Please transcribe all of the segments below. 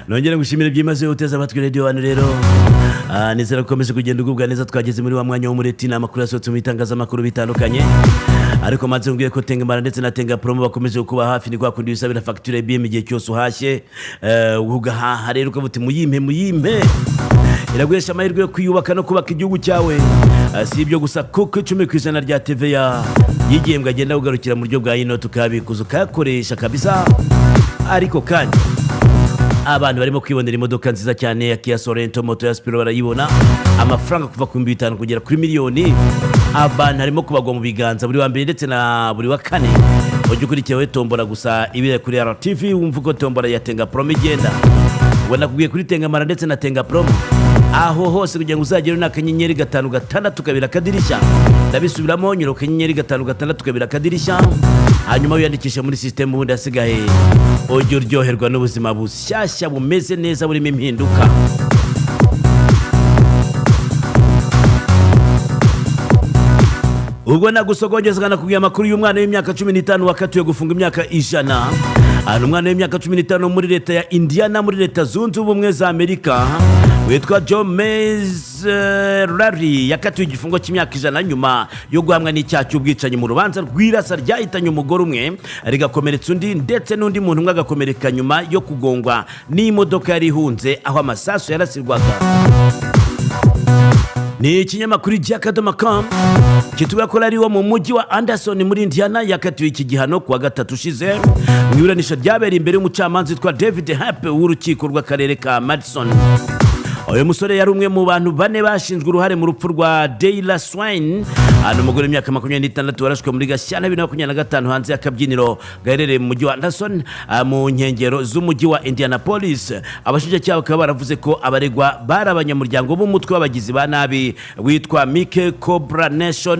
Nongere ngushimire byimazeyo uteze amatwi Radio One rero. Nizera ko ukomeje kugenda ugubwa neza. Twageze muri wa mwanya w'umureti, ni amakuru yasohotse mu bitangazamakuru bitandukanye, ariko maze mbwiye ko Tengamara ndetse na Tenga Promo bakomeje kuba hafi. Ni kwa kundi wisabira facture BM igihe cyose uhashye, ugahaha rero ukavuga uti muyimpe, muyimpe. Iraguhesha amahirwe yo kwiyubaka no kubaka igihugu cyawe. Si ibyo gusa, kuko 10% rya TVA y'igihembwe agenda kugarukira mu buryo bwa inoti, ukayabikuza ukayakoresha kabisa. Ariko kandi abantu barimo kwibonera imodoka nziza cyane ya Kia Sorento, moto ya Spiro barayibona amafaranga kuva ku 5000 kugera kuri miliyoni. Abantu harimo kubagwa mu biganza buri wa mbere ndetse na buri wa kane. Ujye ukurikiyeho tombora gusa ibere kuri RTV, wumva uko tombora ya Tenga Promo igenda. Ubona nakubwiye kuri Tengamara ndetse na Tenga Promo aho hose kugira ngo uzagere ni *562#. Ndabisubiramo, nyura *562#, hanyuma wiyandikishe muri sisitemu, ubundi hasigaye ujye uryoherwa n'ubuzima bushyashya bumeze neza burimo impinduka. Ubwo nagusogongeza nakubwiye amakuru y'umwana w'imyaka 15 wakatiwe gufunga imyaka 100. Hano umwana w'imyaka 15 muri leta ya Indiana muri Leta Zunze Ubumwe za Amerika witwa Joe Rari yakatiwe igifungo cy'imyaka 100 nyuma yo guhamwa n'icyaha cy'ubwicanyi mu rubanza rw'irasa ryahitanye umugore umwe rigakomeretsa undi, ndetse n'undi muntu umwe agakomereka nyuma yo kugongwa n'imodoka yari ihunze aho amasasu yarasirwaga. Ni ikinyamakuru cy'akadomo.com kitubwira ko ari wo mu mujyi wa Anderson muri Indiana yakatiwe iki gihano kuwa gatatu ushize mu iburanisha ryabereye imbere y'umucamanza witwa David Happe w'urukiko rw'akarere ka Madison. Uyu musore yari umwe mu bantu bane bashinzwe uruhare mu rupfu rwa Dayla Swine, hano umugore w'imyaka 26 warashwe muri Gashyantare 2025 hanze y'akabyiniro gaherereye mu mujyi wa Anderson, mu nkengero z'umujyi wa Indianapolis. Abashinjacyaha bakaba baravuze ko abaregwa bari abanyamuryango b'umutwe w'abagizi ba nabi witwa Mike Cobra Nation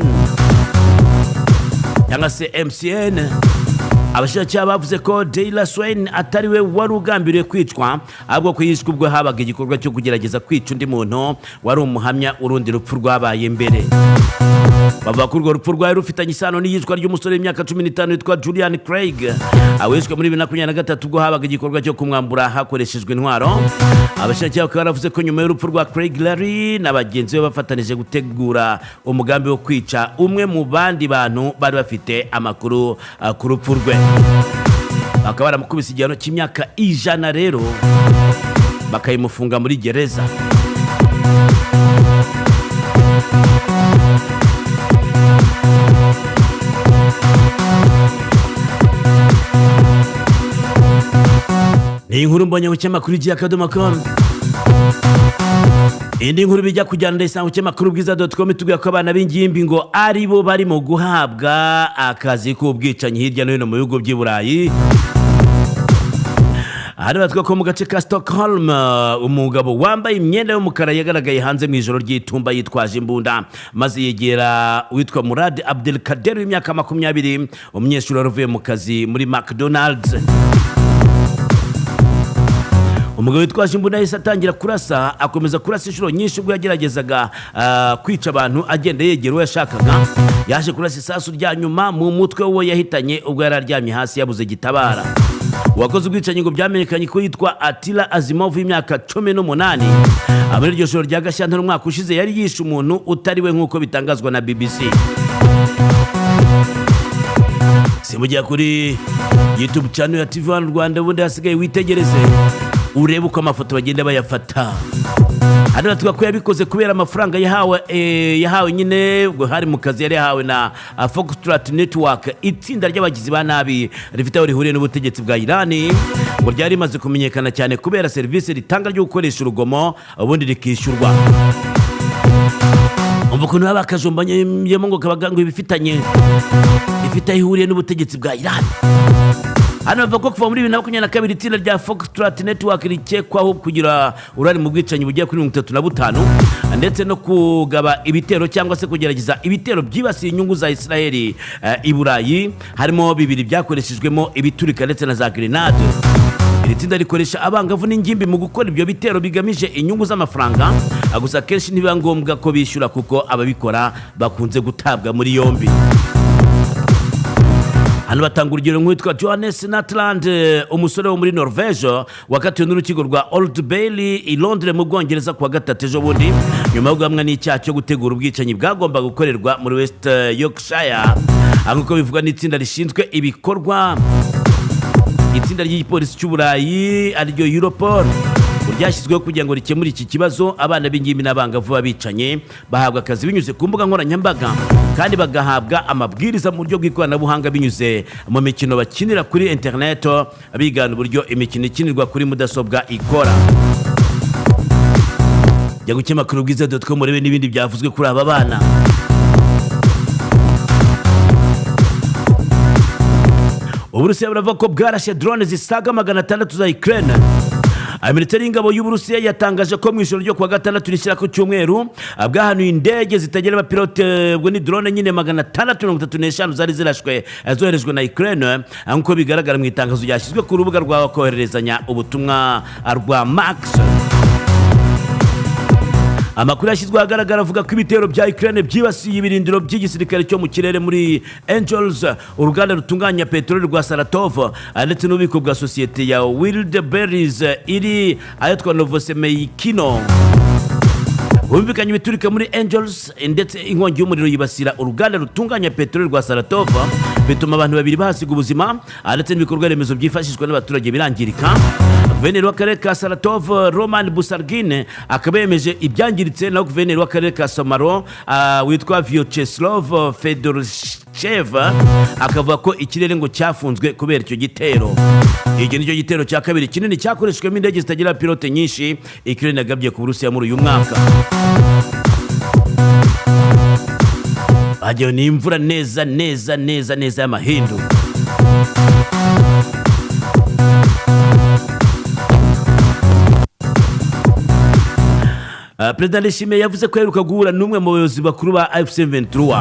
cyangwa se MCN. Abashinjacyaha bavuze ko Dayla Swain atari we wari ugambiriwe kwicwa, ahubwo ko yishwe ubwo habaga igikorwa cyo kugerageza kwica undi muntu wari umuhamya urundi rupfu rwabaye mbere. Bavuga ko urwo rupfu rwari rufitanye isano n'iyicwa ry'umusore w'imyaka 15 witwa Julian Craig, awishwe muri 2023 ubwo habaga igikorwa cyo kumwambura hakoreshejwe intwaro. Abashinjacyaha bakaba baravuze ko nyuma y'urupfu rwa Craig, Larry na bagenzi be bafatanije gutegura umugambi wo kwica umwe mu bandi bantu bari bafite amakuru ku rupfu rwe, bakaba baramukubise igihano cy'imyaka 100 rero bakayimufunga muri gereza. Ni inkuru mbonye ku kinyamakuru igihe.com. Indi nkuru bijya kujyana ndayisanga ku kinyamakuru bwiza.com, itubwira ko abana b'ingimbi ngo ari bo barimo guhabwa akazi k'ubwicanyi hirya no hino mu bihugu by'i Burayi. Hano batwa ko mu gace ka Stockholm, umugabo wambaye imyenda y'umukara yagaragaye hanze mu ijoro ry'itumba yitwaje imbunda, maze yegera uwitwa Murad Abdelkader w'imyaka 20, umunyeshuri wari uvuye mu kazi muri McDonald's. Umugabo witwaje imbunda yahise atangira kurasa, akomeza kurasa inshuro nyinshi ubwo yageragezaga kwica abantu agenda yegera uwo yashakaga. Yaje kurasa isasu rya nyuma mu mutwe w'uwo yahitanye ubwo yari aryamye hasi yabuze gitabara. Uwakoze ubwicanyi ngo byamenyekanye ko yitwa Atila Azimov w'imyaka 18. Muri iryo joro rya Gashyantare umwaka ushize yari yishe umuntu utari we nk'uko bitangazwa na BBC. Simujya kuri YouTube channel ya TV One Rwanda, ubundi hasigaye witegereze urebe uko amafoto bagenda bayafata. Hano batubwira ko yabikoze kubera amafaranga yahawe nyine ubwo hari mu kazi yari yahawe na Foxtrot Network, itsinda ry'abagizi ba nabi rifite aho rihuriye n'ubutegetsi bwa Irani, ngo ryari rimaze kumenyekana cyane kubera serivisi ritanga ryo gukoresha urugomo ubundi rikishyurwa. Umva ukuntu baba bakajombanyemo ngo kabaga ngo ibifitanye ifite aho ihuriye n'ubutegetsi bwa Irani. Hano bavuga ko kuva muri 2022 itsinda rya Foxtrot Network rikekwaho kugira uruhare mu bwicanyi bugera kuri 35 ndetse no kugaba ibitero cyangwa se kugerageza ibitero byibasiye inyungu za Israeli i Burayi, harimo bibiri byakoreshejwemo ibiturika ndetse na za grenade. Iri tsinda rikoresha abangavu n'ingimbi mu gukora ibyo bitero bigamije inyungu z'amafaranga, gusa akenshi ntibiba ngombwa ko bishyura kuko ababikora bakunze gutabwa muri yombi. Hano batanga urugero nk'uwitwa Johannes Natland, umusore wo muri Norvege wakatiwe n'urukiko rwa Old Bailey i Londres mu Bwongereza kuwa gatatu ejo bundi, nyuma yo guhamwa n'icyaha cyo gutegura ubwicanyi bwagombaga gukorerwa muri West Yorkshire. Nk'uko bivugwa n'itsinda rishinzwe ibikorwa, itsinda ry'igipolisi cy'Uburayi ariryo Europol ryashyizweho kugira ngo rikemure iki kibazo, abana b'ingimbi n'abangavu b'abicanyi bahabwa akazi binyuze ku mbuga nkoranyambaga kandi bagahabwa amabwiriza mu buryo bw'ikoranabuhanga binyuze mu mikino bakinira kuri interineti, bigana uburyo imikino ikinirwa kuri mudasobwa ikora. Jya gukemura ubwiza.com murebe n'ibindi byavuzwe kuri aba bana. Uburusiya buravuga ko bwarashe drone zisaga 600 za Ukraine. Minisiteri y'ingabo y'Uburusiya yatangaje ko mu ijoro ryo kuwa gatandatu rishyira ku cyumweru bwahanuye indege zitagira abapilote, ubwo ni drone nyine, 635 zari zirashwe zoherejwe na Ukraine, nk'uko bigaragara mu itangazo ryashyizwe ku rubuga rwa kohererezanya ubutumwa rwa Max. Amakuru yashyizwe ahagaragara avuga ko ibitero bya Ukraine byibasiye ibirindiro by'igisirikare cyo mu kirere muri Angels, uruganda rutunganya peteroli rwa Saratov, ndetse n'ububiko bwa sosiyete ya Wildberries iri ahitwa Novosemeykino. Humvikanye ibiturika muri Angels ndetse inkongi y'umuriro yibasira uruganda rutunganya peteroli rwa Saratov, bituma abantu babiri bahasiga ubuzima, ndetse n'ibikorwa remezo byifashishwa n'abaturage birangirika. Guverineri w'akarere ka Saratov Roman Busargin akaba yemeje ibyangiritse, naho guverineri w'akarere ka Samaro witwa Vyacheslav Fedorchev akavuga ko ikirere ngo cyafunzwe kubera icyo gitero. Iki nicyo gitero cya kabiri kinini cyakoreshwemo indege zitagira pilote nyinshi Ukraine yagabye ku Burusiya muri uyu mwaka. Hagiye ni imvura neza neza neza neza y'amahindu. Perezida Ndayishimiye yavuze ko aheruka guhura n'umwe mu bayobozi bakuru ba AFC M23.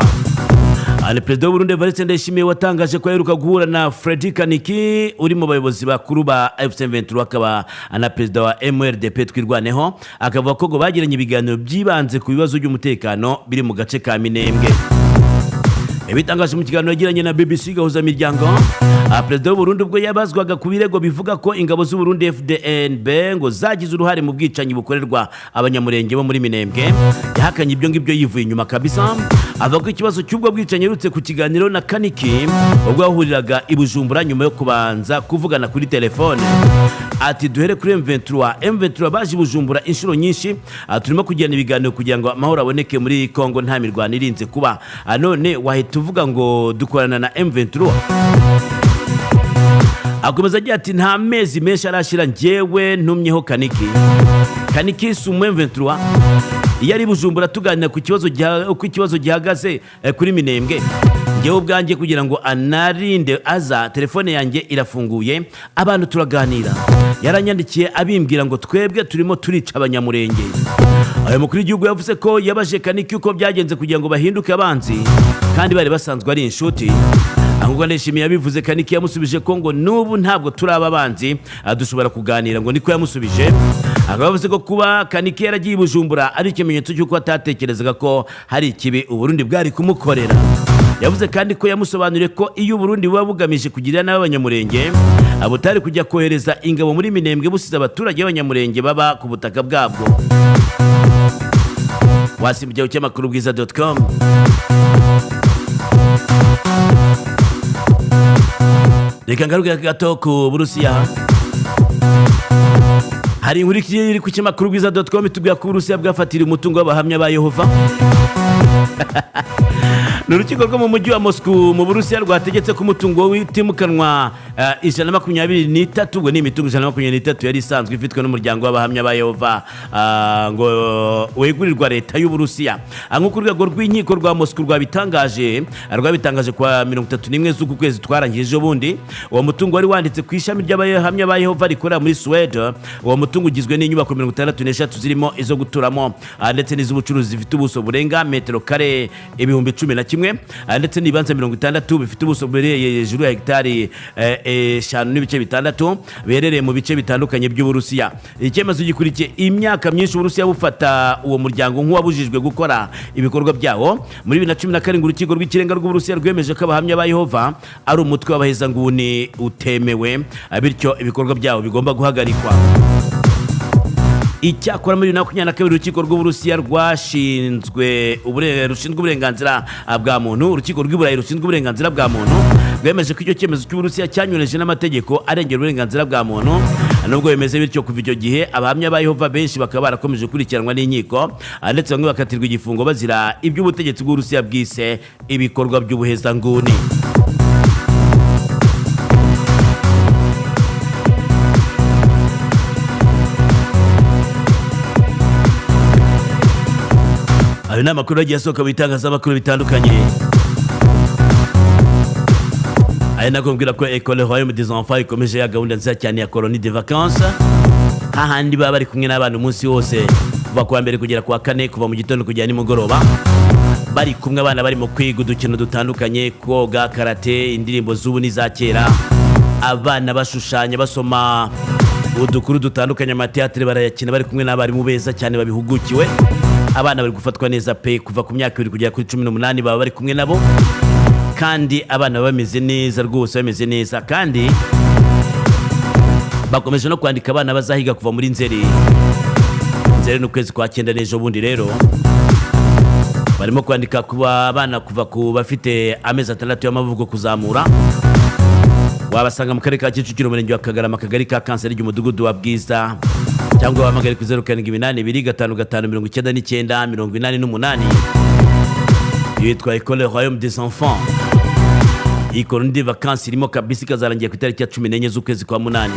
Ni Perezida w'Uburundi Evariste Ndayishimiye watangaje ko aheruka guhura na Freddy Kaniki uri mu bayobozi bakuru ba AFC M23 akaba na perezida wa MRDP Twirwaneho, akavuga ko ngo bagiranye ibiganiro byibanze ku bibazo by'umutekano biri mu gace ka Minembwe. Yabitangaje mu kiganiro yagiranye na BBC Gahuza Miryango. Perezida w'Uburundi ubwo yabazwaga ku birego bivuga ko ingabo z'Uburundi FDNB ngo zagize uruhare mu bwicanyi bukorerwa abanyamurenge bo muri Minembwe, yahakanye ibyo ngibyo yivuye inyuma kabisa, avuga ko ikibazo cy'ubwo bwicanyi aherutse ku kiganiro na Kaniki ubwo yahuriraga i Bujumbura nyuma yo kubanza kuvugana kuri telefone. Ati duhere kuri M23, M23 baje i Bujumbura inshuro nyinshi, turimo kugirana ibiganiro kugira ngo amahoro aboneke muri Kongo nta mirwano irinze kuba. None wahita uvuga ngo dukorana na M23? Akomeza agira ati nta mezi menshi arashira njyewe ntumyeho Kaniki. Kaniki si umu M23, iyo ari Bujumbura tuganira ku kibazo uko ikibazo gihagaze kuri Minembwe, njyewe ubwanjye kugira ngo anarinde aza, telefone yanjye irafunguye, abantu turaganira. Yaranyandikiye abimbwira ngo twebwe turimo turica abanyamurenge. Ayo mukuru w'igihugu yavuze ko yabaje Kaniki uko byagenze kugira ngo bahinduke abanzi kandi bari basanzwe ari inshuti. Ahubwo Ndayishimiye yabivuze, Kaniki yamusubije ko ngo n'ubu ntabwo turaba abanzi, dushobora kuganira, ngo niko yamusubije. Akaba yavuze ko kuba Kaniki yaragiye i Bujumbura ari ikimenyetso cy'uko atatekerezaga ko hari ikibi Uburundi bwari kumukorera. Yavuze kandi ko yamusobanuriye ko iyo Uburundi buba bugamije kugirira nabi abanyamurenge, butari kujya kohereza ingabo muri Minembwe busize abaturage b'abanyamurenge baba ku butaka bwabwo. Wasimbye ikinyamakuru bwiza.com. Reka ngaruke gato ku Burusiya. Hari inkuru iri ku kinyamakuru bwiza.com itubwira ko Uburusiya bwafatiriye umutungo w'abahamya ba Yehova. Ni urukiko rwo mu mujyi wa Moscow mu Burusiya rwategetse ko umutungo witimukanwa 123, ubwo ni imitungo 123 yari isanzwe ifitwe n'umuryango w'abahamya ba Yehova, ngo wegurirwa leta y'Uburusiya. Nk'uko urwego rw'inkiko rwa Moscow rwabitangaje kwa 31 z'uku kwezi twarangije bundi, uwo mutungo wari wanditse ku ishami ry'abahamya ba Yehova rikorera muri Suwede. Uwo mutungo ugizwe n'inyubako 63 zirimo izo guturamo ndetse n'iz'ubucuruzi zifite ubuso burenga metero kare kare 11,000, ndetse n'ibibanza 60 bifite ubuso buherereye hejuru ya hegitari 5.6 biherereye mu bice bitandukanye by'Uburusiya. Icyemezo gikurikiye imyaka myinshi Uburusiya bufata uwo muryango nk'uwabujijwe gukora ibikorwa byawo. Muri 2017 urukiko rw'ikirenga rw'Uburusiya rwemeje ko Abahamya ba Yehova ari umutwe w'abahezanguni utemewe, bityo ibikorwa byabo bigomba guhagarikwa. Icyakora muri 2022 urukiko rw'Uburusiya rwashinzwe rushinzwe uburenganzira bwa muntu, urukiko rw'Iburayi rushinzwe uburenganzira bwa muntu rwemeje ko icyo cyemezo cy'Uburusiya cyanyuranije n'amategeko arengera uburenganzira bwa muntu. Nubwo bimeze bityo, kuva icyo gihe Abahamya ba Yehova benshi bakaba barakomeje gukurikiranwa n'inkiko, ndetse bamwe bakatirwa igifungo bazira iby'ubutegetsi bw'Uburusiya bwise ibikorwa by'ubuhezanguni. Ayo ni amakuru yagiye asohoka mu bitangazamakuru bitandukanye. Aya nakubwira ko Ecole Royaume des Enfants ikomeje ya gahunda nziza cyane ya colonie de vacances, hahandi baba bari kumwe n'abana umunsi wose, kuva kuwa mbere kugera kuwa kane, kuva mu gitondo kugera nimugoroba, bari kumwe abana barimo kwiga udukino dutandukanye, koga, karate, indirimbo z'ubu n'iza kera, abana bashushanya, basoma udukuru dutandukanye, amateatire barayakina bari kumwe n'abarimu beza cyane babihugukiwe. Abana bari gufatwa neza pe, kuva ku myaka 2 kugera kuri 18 baba bari kumwe nabo, kandi abana baba bameze neza rwose, bameze neza. Kandi bakomeje no kwandika abana bazahiga kuva muri Nzeri. Nzeri ni ukwezi kwa cyenda n'ejo bundi. Rero barimo kwandika ku bana kuva ku bafite amezi 6 y'amavuko kuzamura. Wabasanga mu karere ka Kicukiro, umurenge wa Kagarama, akagari ka Kanseri, umudugudu wa Bwiza, cyangwa wahamagare ku 0782 55 99 88. Yitwa Ecole Royaume des Enfants. Iyi colonie de vacances irimo kabisa, ikazarangira ku itariki ya 14 z'ukwezi kwa munani.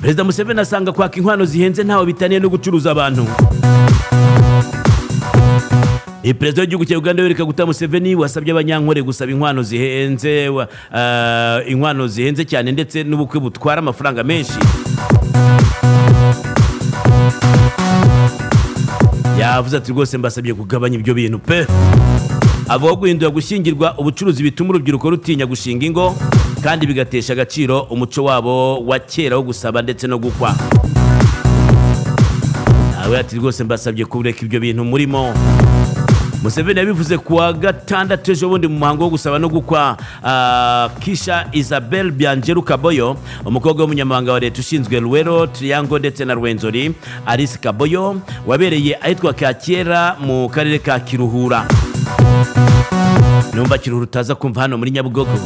Perezida Museveni asanga kwaka inkwano zihenze ntawe bitaniye no gucuruza abantu. Perezida w'igihugu cya Uganda Yoweri Kaguta Museveni wasabye Abanyankore gusaba inkwano zihenze, inkwano zihenze cyane ndetse n'ubukwe butwara amafaranga menshi. Yavuze ati rwose mbasabye kugabanya ibyo bintu pe. Avuga ko guhindura gushyingirwa ubucuruzi bituma urubyiruko rutinya gushinga ingo, kandi bigatesha agaciro umuco wabo wa kera wo gusaba ndetse no gukwa. Nawe ati rwose mbasabye kureka ibyo bintu murimo. Museveni yabivuze kuwa gatandatu ejo bundi mu muhango wo gusaba no gukwa Kisha Isabel Byanjeru Kaboyo, umukobwa w'umunyamabanga wa leta ushinzwe Luwero, Triangle ndetse na Rwenzori, Alice Kaboyo, wabereye ahitwa Kakyera mu karere ka Kiruhura. Numva Kiruhura utaza kumva hano muri Nyabugogo,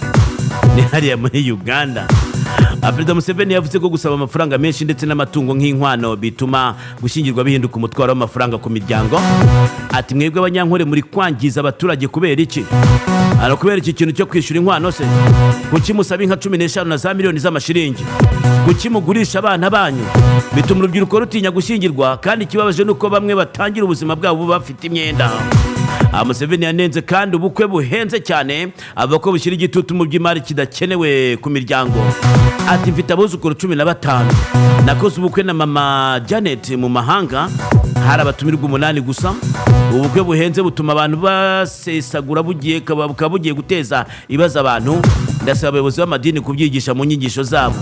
ni hariya muri Uganda. Perezida Museveni yavuze ko gusaba amafaranga menshi ndetse n'amatungo nk'inkwano bituma gushyingirwa bihinduka umutwaro w'amafaranga ku miryango. Ati mwebwe Abanyankore muri kwangiza abaturage kubera iki? Ara kubera iki kintu cyo kwishyura inkwano se? Kuki musaba inka 15 na za miliyoni z'amashiringi? Kuki mugurisha abana banyu? Bituma urubyiruko rutinya gushyingirwa, kandi ikibabaje ni uko bamwe batangira ubuzima bwabo bafite imyenda. Museveni yanenze kandi ubukwe buhenze cyane, avuga ko bushyira igitutu mu by'imari kidakenewe ku miryango. Ati mfite abuzukuru 15, nakoze ubukwe na mama Janet mu mahanga, hari abatumirwa 8 gusa. Ubukwe buhenze butuma abantu basesagura, bukaba bugiye guteza ibibazo abantu. Ndasaba abayobozi b'amadini kubyigisha mu nyigisho zabo.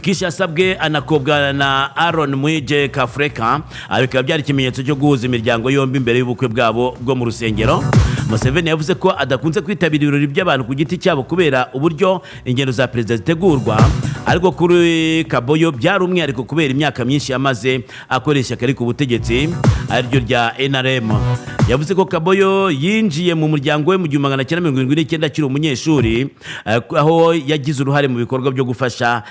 Kisha yasabwe anakobwa na Aaron Mwije Kafreka, bikaba byari ikimenyetso cyo guhuza imiryango yombi imbere y'ubukwe bwabo bwo mu rusengero. Museveni yavuze ko adakunze kwitabira ibirori by'abantu ku giti cyabo kubera uburyo ingendo za perezida zitegurwa, ariko kuri Kaboyo byari umwihariko kubera imyaka myinshi yamaze akoresha ishyaka riri ku butegetsi ariryo rya NRM. Yavuze ko Kaboyo yinjiye mu muryango we mu 1979 akiri umunyeshuri, aho yagize uruhare mu bikorwa byo gufasha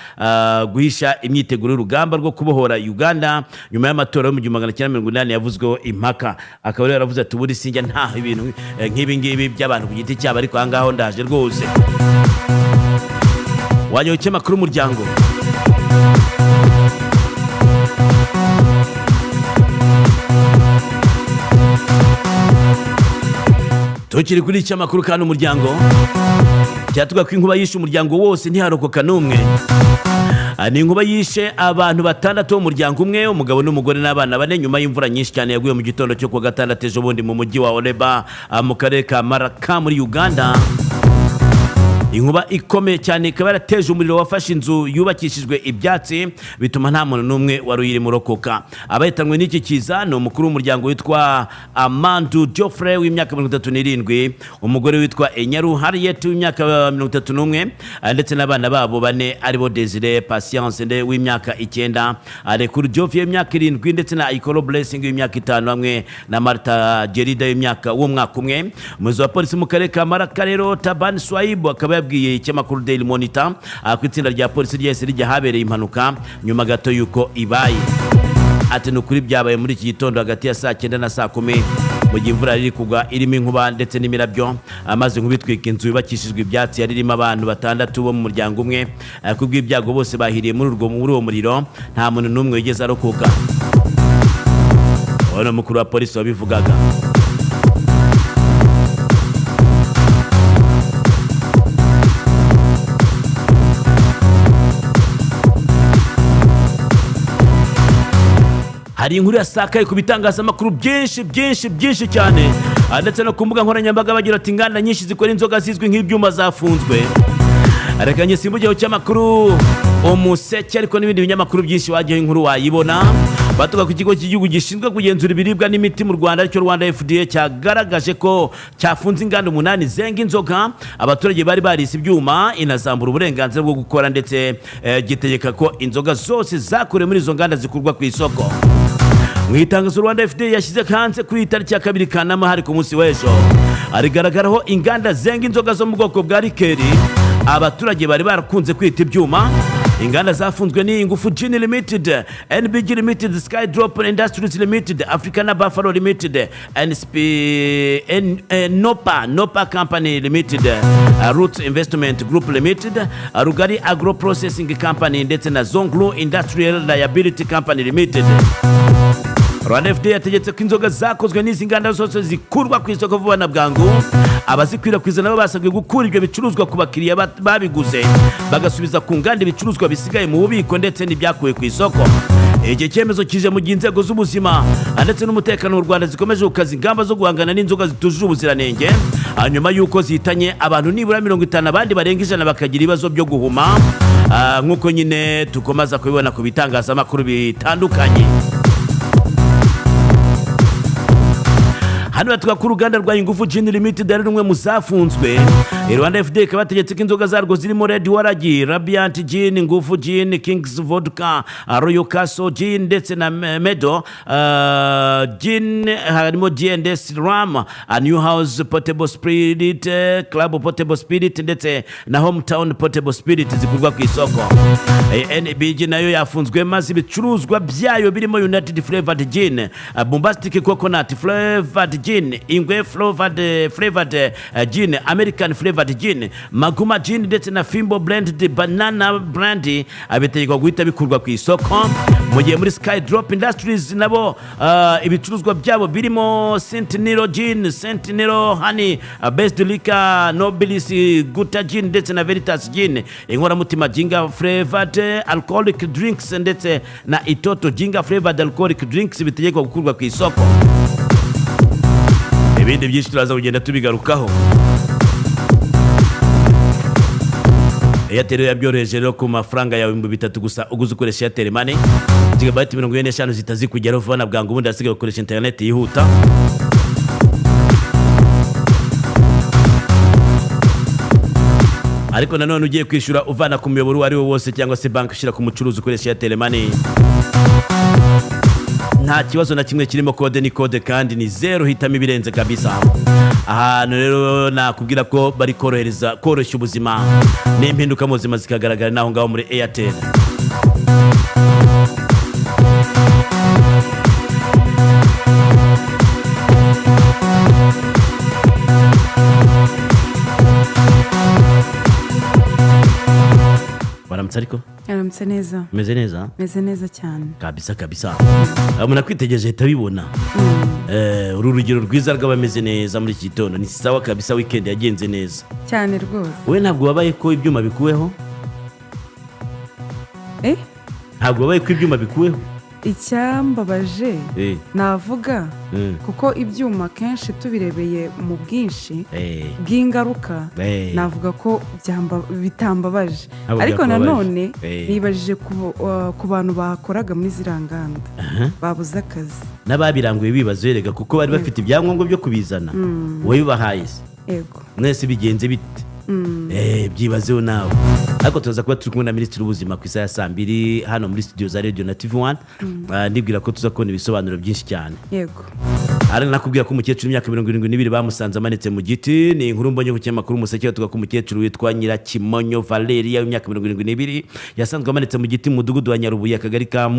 guhisha imyiteguro y'urugamba rwo kubohora Uganda nyuma y'amatora yo mu 1980 yavuzweho impaka. Akaba rero yaravuze ati ubundi sinjya ntaha ibintu nk'ibi ngibi by'abantu ku giti cyabo, ariko aha ngaho ndaje rwose. Wajya ukemakuru umuryango. Tukiri kuri icyamakuru kandi umuryango, Cyatuga ko inkuba yishe umuryango wose, ntiharokoka n'umwe. Ni inkuba yishe abantu batandatu bo mu muryango umwe, umugabo n'umugore n'abana bane, nyuma y'imvura nyinshi cyane yaguye mu gitondo cyo kuwa gatandatu ejo bundi mu mujyi wa Oleba, mu karere ka Maraka muri Uganda. Inkuba ikomeye cyane ikaba yarateje umuriro wafashe inzu yubakishijwe ibyatsi, bituma nta muntu n'umwe wari uyirimo urokoka. Abahitanwe n'iki kiza ni umukuru w'umuryango witwa Amandu Geoffrey w'imyaka 37, umugore witwa Enyaru Harriet w'imyaka 31, ndetse n'abana babo bane aribo Desire Patience w'imyaka 9, Rekuru Geoffrey w'imyaka 7, ndetse na Ikoro Blessing w'imyaka 5, hamwe na Martha Gerida w'imyaka w'umwaka umwe. Umuyobozi wa polisi mu karere ka Maraka rero, Taban Swaibu, akaba yabwiye ikinyamakuru Daily Monitor ko itsinda rya polisi ryahise rijya ahabereye impanuka nyuma gato y'uko ibaye. Ati: "Ni ukuri byabaye muri iki gitondo hagati ya saa 9 na saa 10, mu gihe imvura iri kugwa irimo inkuba ndetse n'imirabyo, maze inkuba itwika inzu yubakishijwe ibyatsi yari irimo abantu batandatu bo mu muryango umwe. Kubw'ibyago bose bahiriye muri uwo muriro, nta muntu n'umwe wigeze arokoka." Uwo ni umukuru wa polisi wabivugaga. Hari inkuru yasakaye ku bitangazamakuru byinshi byinshi byinshi cyane, ndetse no ku mbuga nkoranyambaga, bagira ati: "Inganda nyinshi zikora inzoga zizwi nk'ibyuma zafunzwe." Reka njye simbugeho cy'amakuru Umuseke, ariko n'ibindi binyamakuru byinshi wajyaho inkuru wayibona. Batuga ku kigo cy'igihugu gishinzwe kugenzura ibiribwa n'imiti mu Rwanda, aricyo Rwanda FDA, cyagaragaje ko cyafunze inganda umunani zenga inzoga abaturage bari barise ibyuma, inazambura uburenganzira bwo gukora, ndetse gitegeka ko inzoga zose zakorewe muri izo nganda zikurwa ku isoko. Mu itangazo Rwanda FDA yashyize hanze kuri iyi tariki ya 2 Kanama, hari ku munsi w'ejo, harigaragaraho inganda zenga inzoga zo mu bwoko bwa liqueur abaturage bari barakunze kwita ibyuma. Inganda zafunzwe ni Ingufu Gin Limited, NBG Limited, Skydrop Industries Limited, Africana Buffalo Limited, NSP, Nopa Company Limited, Roots Investment Group Limited, Rugari Agro Processing Company, ndetse na Zonglu Industrial Liability Company Limited. Rwanda FDA yategetse ko inzoga zakozwe n'izi nganda zose zikurwa ku isoko vuba na bwangu. Abazikwirakwiza nabo basabwe gukura ibyo bicuruzwa ku bakiriya babiguze, bagasubiza ku nganda ibicuruzwa bisigaye mu bubiko ndetse n'ibyakuwe ku isoko. Iki cyemezo kije mu gihe inzego z'ubuzima ndetse n'umutekano mu Rwanda zikomeje gukaza ingamba zo guhangana n'inzoga zitujuje ubuziranenge, hanyuma y'uko zihitanye abantu nibura 50, abandi barenga 100 bakagira ibibazo byo guhuma, nk'uko nyine tukomeza kubibona ku bitangazamakuru bitandukanye. Hano batuga ko uruganda rwa Ingufu Gin Limited ari rumwe mu zafunzwe. Rwanda FDA ikaba yategetse ko inzoga zarwo zirimo Red Waragi, Radiant Gin, Ingufu Gin, Kings Vodka, Royal Castle Gin ndetse na Medo Gin, harimo G&S Rum, New House Potable Spirit, Club Potable Spirit ndetse na Hometown Potable Spirit zikurwa ku isoko. NBG nayo yafunzwe, maze ibicuruzwa byayo birimo United Flavored Gin, Bombastic Coconut Flavored Gin, Ingwe Flavored Gin, American Flavored Gin, Maguma Gin ndetse na Fimbo Blended Banana Brandy bitegekwa guhita bikurwa ku isoko. Mu gihe muri Skydrop Industries nabo ibicuruzwa byabo birimo Sentinel Gin, Sentinel Honey Best Liquor, Nobilis Guta Gin ndetse na Veritas Gin, Inkoramutima Ginger Flavored Alcoholic Drinks ndetse na Itoto Ginger Flavored Alcoholic Drinks bitegekwa gukurwa ku isoko. Ibindi byinshi turaza kugenda tubigarukaho. Airtel yabyoroheje rero, ku mafaranga yawe 3000 gusa uguze ukoresha Airtel Money, gigabyte 45 zihita zikugeraho vuba na bwangu, ubundi hasigaye gukoresha interineti yihuta. Ariko nanone ugiye kwishyura uvana ku muyoboro uwo ari wo wose cyangwa se banki ushyira ku mucuruzi ukoresha Airtel Money, nta kibazo na kimwe kirimo. Kode ni kode kandi ni zeru, hitamo ibirenze kabisa. Ahantu rero nakubwira ko bari korohereza, koroshya ubuzima n'impinduka mu buzima zikagaragara naho ngaho muri Airtel. Baramutse. Waramutse ariko? Yaramutse neza. Umeze neza? Meze neza cyane. Kabisa kabisa, umuntu akwitegereje ahita abibona. Uru rugero rwiza rw'abameze neza muri iki gitondo ni sawa kabisa, weekend yagenze neza. Cyane rwose. Wowe ntabwo wabaye ko ibyuma bikuweho? Eh? Ntabwo wabaye ko ibyuma bikuweho? Icyambabaje navuga kuko ibyuma kenshi tubirebeye mu bwinshi bw'ingaruka, navuga ko bitambabaje. Ntabwo ariko byakubabaje. Nanone nibajije ku bantu bakoraga muri ziriya nganda babuze akazi. N'ababiranguye bibaza erega, kuko bari bafite ibyangombwa byo kubizana, uwabibahaye se? Yego. Mwese bigenze bite? Byibazeho nawe. Ariko tuza kuba turi kumwe na minisitiri w'ubuzima ku isaha ya saa 2 hano muri studio za Radio na TV One. Ndibwira ko tuza kubona ibisobanuro byinshi cyane. Yego. Ari nakubwira ko umukecuru w'imyaka 72 bamusanze amanitse mu giti. Ni inkuru mbonye ku kinyamakuru Umuseke, tuvuga ko umukecuru witwa Nyirakimonyo Valeria w'imyaka 72 yasanzwe amanitse mu giti mu mudugudu wa Nyarubuye, akagari ka